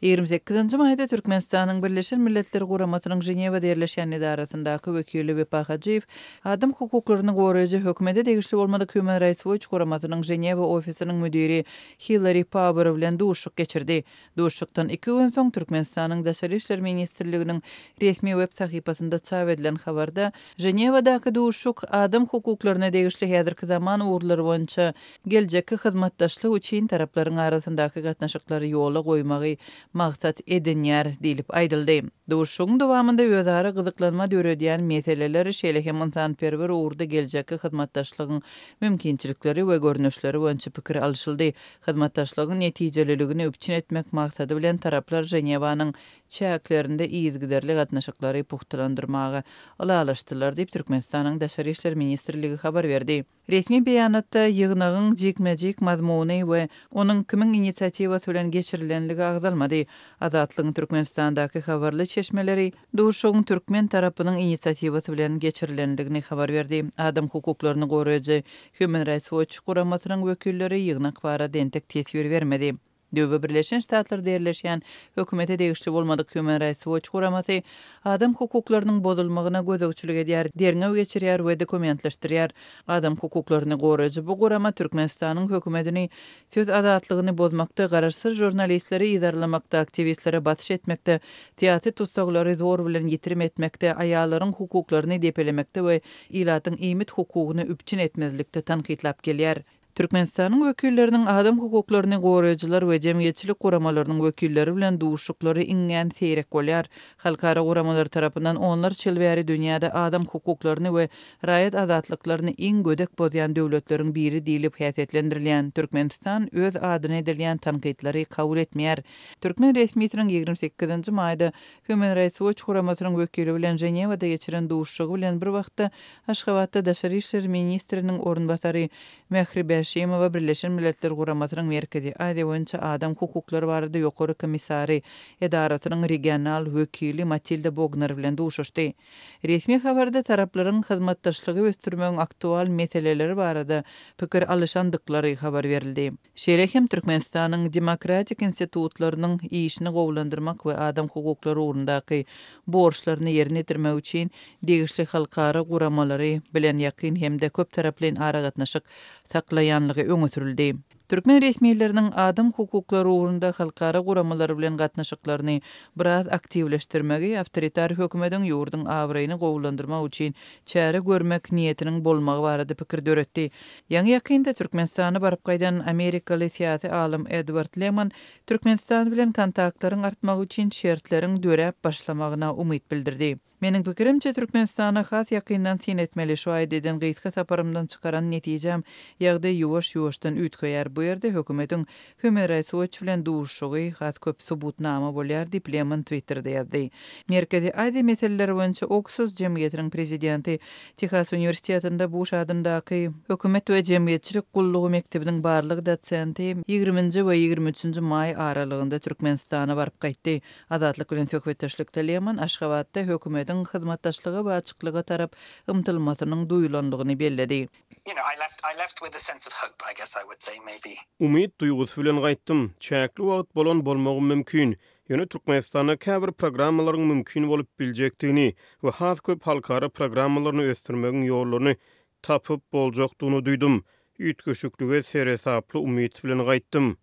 28 nji maýda Türkmenistanyň Birleşen Milletler Guramasynyň Ženewada ýerleşýän edarasyndaky wekili Wepa Hajyýew adam hukuklaryny goraýjy hökümete degişli bolmadyk Human Rights Watch guramasynyň Ženewa ofisiniň müdiri Hillari Pauer bilen duşuşyk geçirdi. Duşuşykdan iki gün soň Türkmenistanyň Daşary işler ministrliginiň resmi web sahypasynda çap edilen habarda Ženewadaky duşuşyk adam hukuklaryna degişli häzirki zaman ugurlary boýunça geljekki hyzmatdaşlyk üçin taraplaryň arasyndaky gatnaşyklary ýola goýmagy maksat edinýär diýlip aýdyldy. Duşuşygyň dowamynda özara gyzyklanma döredýän meseleler, şeýle hem ynsanperwer ugurda geljekki hyzmatdaşlygyň mümkinçilikleri we görnüşleri boýunça pikir alyşyldy. Hyzmatdaşlygyň netijeliligini üpjün etmek maksady bilen taraplar Ženewanyň çäklerinde yzygiderli gatnaşyklary pugtalandyrmaga ylalaşdylar diýip, Türkmenistanyň Daşary işler ministrligi habar berdi. Resmi beýanatda ýygnagyň jikme-jik mazmuny we onuň kimiň inisiatiwasy bilen geçirilenligi agzalmady. Azatlygyň Türkmenistandaky habarly çeşmeleri duşuşygyň türkmen tarapynyň inisiatiwasy bilen geçirilendigini habar berdi. Adam hukuklaryny goraýjy Human Rights Watch guramasynyň wekilleri ýygnak barada entek teswir bermedi. Döwbe Birleşen Ştatlarda ýerleşýän hökümete degişli bolmadyk Human Rights Watch guramasy adam hukuklarynyň bozulmagyna gözegçilik edýär, derňew geçirýär we dokumentleşdirýär. Adam hukuklaryny goraýjy bu gurama Türkmenistanyň hökümetini söz azatlygyny bozmakda, garaşsyz žurnalistleri yzarlamakda, aktiwistlere basyş etmekde, syýasy tussaglary zor bilen ýitirim etmekde, aýallaryň hukuklaryny depelemekde we ilatyň iýmit hukugyny üpjün etmezlikde tankytlap gelýär. Türkmenistanyň wekilleriniň adam hukuklaryny goraýjylar we jemgyýetçilik guramalarynyň wekilleri bilen duşuşyklary iňňän seýrek bolýar. Halkara guramalar tarapyndan onlarça ýyl bäri dünýäde adam hukuklaryny we raýat azatlyklaryny iň gödek bozýan döwletleriň biri diýlip häsiýetlendirilýän Türkmenistan öz adyna edilýän tankytlary kabul etmeýär. Türkmen resmisiniň 28 nji maýda Human Rights Watch guramasynyň wekili bilen Ženewada geçiren duşuşygy bilen bir wagtda, Aşgabatda daşary işler ministriniň orunbasary Mähri Bäşimowa Birleşen Milletler Guramasynyň Merkezi Aziýa boýunça adam hukuklary barada ýokary komissary edarasynyň regional wekili Matilda Bogner bilen duşuşdy. Resmi habarda taraplaryň hyzmatdaşlygy ösdürmegiň aktual meseleleri barada pikir alyşandyklary habar berildi. Şeýle hem Türkmenistanyň demokratik institutlarynyň işini gowulandyrmak we adam hukuklary ugrundaky borçlaryny ýerine ýetirmek üçin degişli halkara guramalary bilen ýakyn hem-de köptaraplaýyn aragatnaşyk saklaýanlygy öňe sürüldi. Türkmen resmileriniň adam hukuklary ugrunda halkara guramalary bilen gatnaşyklaryny biraz aktiwleşdirmegi awtoritar hökümediň ýurduň abraýyny gowulandyrmak üçin çäre görmek niýetiniň bolmagy barada pikir döretdi. Ýaňy-ýakynda Türkmenistana baryp gaýdan amerikaly syýasy alym Edward Leman Türkmenistan bilen kontaktlaryň artmagy üçin şertleriň döräp başlamagyna umyt bildirdi. Meniň pikirimçe, Türkmenistana has ýakyndan syn etmeli. Şu aýda eden gysga saparymdan çykaran netijäm, ýagdaý ýuwaş-ýuwaşdan üýtgeýär. Bu ýerde hökümetiň Human Rights Watch bilen duşuşygy has köp subutnama bolýar diýip, Leman Twitterde ýazdy. Merkezi Aziýa meseleleri boýunça Oksuz jemgyýetiniň prezidenti, Tehas uniwersitetinde Buş adyndaky Hökümet we jemgyýetçilik gullugy mekdebiniň barlag dosenti ýigriminji we 23 nji maý aralygynda Türkmenistana baryp gaýtdy. Azatlyk bilen söhbetdeşlikde Leman Aşgabatda hökümetiň hyzmatdaşlyga we açyklyga tarap ymtylmasynyň duýulandygyny belledi. Umyt duýgusy bilen gaýtdym. Çäkli wagt bolan bolmagym mümkin. Ýöne Türkmenistanda käbir programmalaryň mümkin bolup biljekdigini we has köp halkara programmalaryny ösdürmegiň ýollaryny tapyp boljakdygyny duýdum. Üýtgeşiklige seresaply umyt bilen gaýtdym.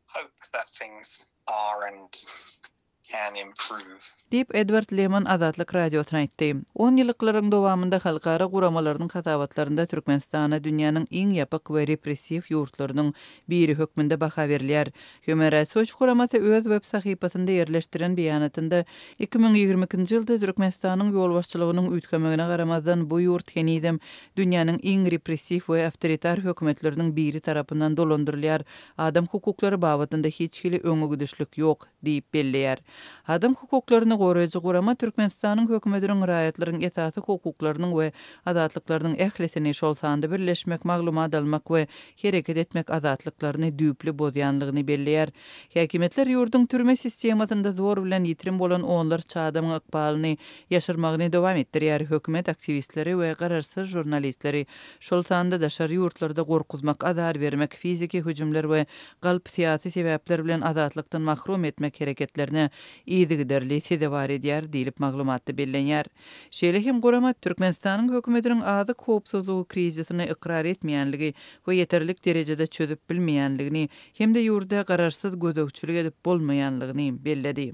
Can improve. Diýip, Edward Leman Azatlyk Radiosyna aýtdy. Onýyllyklaryň dowamynda halkara guramalarynyň hasabatlarynda Türkmenistana dünýäniň iň ýapyk we repressiw ýurtlarynyň biri hökmünde baha berilýär. Human Rights Watch guramasy öz web sahypasynda ýerleşdiren beýanatynda 2022-nji ýylda Türkmenistanyň ýolbaşçylygynyň üýtgemegine garamazdan bu ýurt henizem dünýäniň iň repressiw we awtoritar hökümetleriniň biri tarapyndan dolandyrylýar, adam hukuklary babatynda hiç hili öňegidişlik ýok. Diýip belleýär. Adam hukuklaryny goraýjy gurama Türkmenistanyň hökümetiniň raýatlaryň esasy hukuklarynyň we azatlyklarynyň ählisini, şol sanda birleşmek, maglumat almak we hereket etmek azatlyklaryny düýpli bozýanlygyny belleýär. Häkimiýetler ýurduň türme sistemasynda zor bilen ýitirim bolan onlarça adamyň ykbalyny ýaşyrmagyny dowam etdirýär, hökümet aktiwistleri we garaşsyz žurnalistleri, şol sanda daşary ýurtlarda gorkuzmak, azar bermek, fiziki hüjümler we galp syýasy sebäpler bilen azatlykdan mahrum etmek hereketlerine. yzygiderli sezewar edýär diýlip, maglumatda bellenýär. Şeýle hem gurama Türkmenistanyň hökümetiniň azyk howpsuzlygy krizisini ykrar etmeýänligi we ýeterlik derejede çözüp bilmeýänligini hem-de ýurda garaşsyz gözegçilik edip bolmaýanlygyny belledi.